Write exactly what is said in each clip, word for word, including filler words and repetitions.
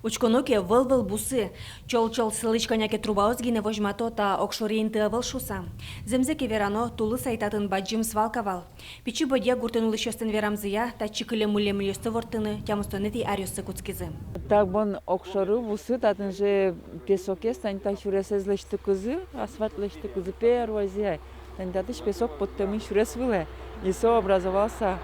Учконо ке, вӧл-вӧл бусы. Чол-чол сылӥсь кӧня ке трубаос гинэ возьмато, та огшоры инты ӧвӧл шуыса. Зэмзэ ке верано, тулыс ай татын бадӟым свалка вал. Пичи Бӧдья гуртын улӥсьёслэн верамзыя, татчы кылем-мылемъёсты ворттыны тямыстонэтӥ аръёсы кутскизы. Та бон огшоры бусы, татын же песокез, тани та сюресэз лэсьтыкузы, асфальт лэсьтыкузы первойзэ ай. Тани татысь песок поттэмын сюрес вылэ. И со образовался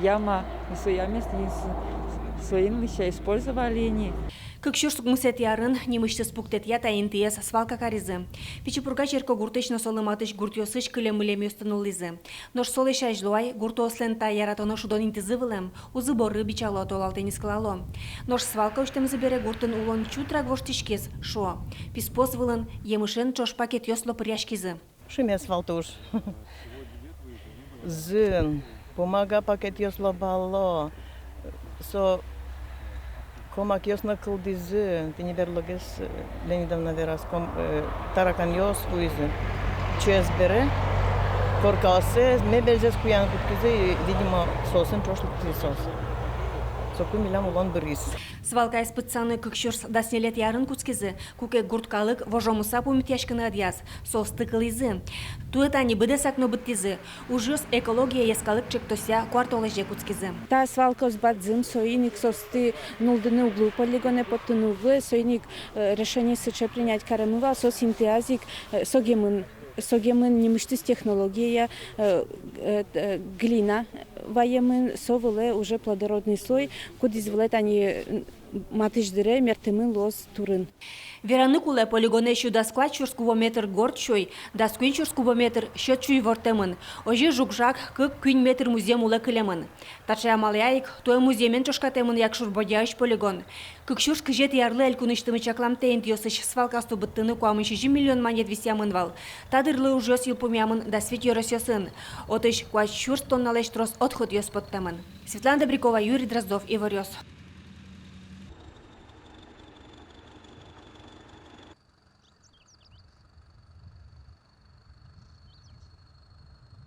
яма, и со ямаез тӥни с-, соин лэся использовали ини. Кык сюрс укмысэтӥ арын нимысьтыз пуктэтъя та интыез свалка каризы. Пичи Пурга черкогуртысь но солы матысь гуртъёсысь кылем-мылемъёсты нуллӥзы. Нош солэсь азьло ай гуртоослэн та яратоно шудон интызы вылэм, узы-боры бичало, толалтэ нискылало. Нош свалка усьтэмзы бере гуртын улон чутрак воштӥськиз, шуо. Писпуос вылын емышен ӵош пакетъёс лопыръяськизы. Шимес вал туж. Зын, бумага пакетъёс лобало, со комакъёс но кылдӥзы, тӥни берлогес, э, Леонидовна вераз, ком-, э, тараканъёс вуизы. Чес бере, коркаоссэс, мебельзэс куяны кутскизы, и, видимо, соосын ӵош лыктӥзы соос. Соку милям улон быриз. Свалкаез пытсаны кык сюрс дас ньылетӥ арын кутскизы, куке гурт калык вожомыса пумитъяськыны ӧдъяз, соосты кылӥзы. Туэ тани быдэсак но быдтӥзы. Ужъёс «Экология» йӧскалык ӵектосъя куартолэзе кутскизы. Та свалкаос бадӟым, соин ик соосты нуллыны уг луы полигонэ поттыны уг луы, соин ик, э, решение сыӵе принять каремын вал, соос интыяз ик, э, согемын, согемын нимысьтыз технология, э, э, э, глина ваемын, со вылэ уже плодородный слой, кудӥз вылэ тани, э, матысь дыре мертэмын луоз турын. Вераны кулэ, полигонэ сю дас куать сюрс кубометр горд сюй, дас куинь сюрс кубометр сьӧд сюй ворттэмын. Озьы жуг-жаг кык-куинь метр музъем улэ кылемын. Таӵе амалъя ик туэ музъемен ӵошкатэмын Якшур-Бӧдьяысь полигон. Кык сюрс кызетӥ арлы элькунысьтымы чакламтэ интыосысь свалкаосты быдтыны куамын сизьым миллион манет висъямын вал. Та дырлы ужъёс йылпумъямын дас вить ёросъёсын. Отысь куать сюрс тонналэсь трос отходъёс поттэмын. Светлана Добрякова, Юрий Дроздов, «Иворъёс».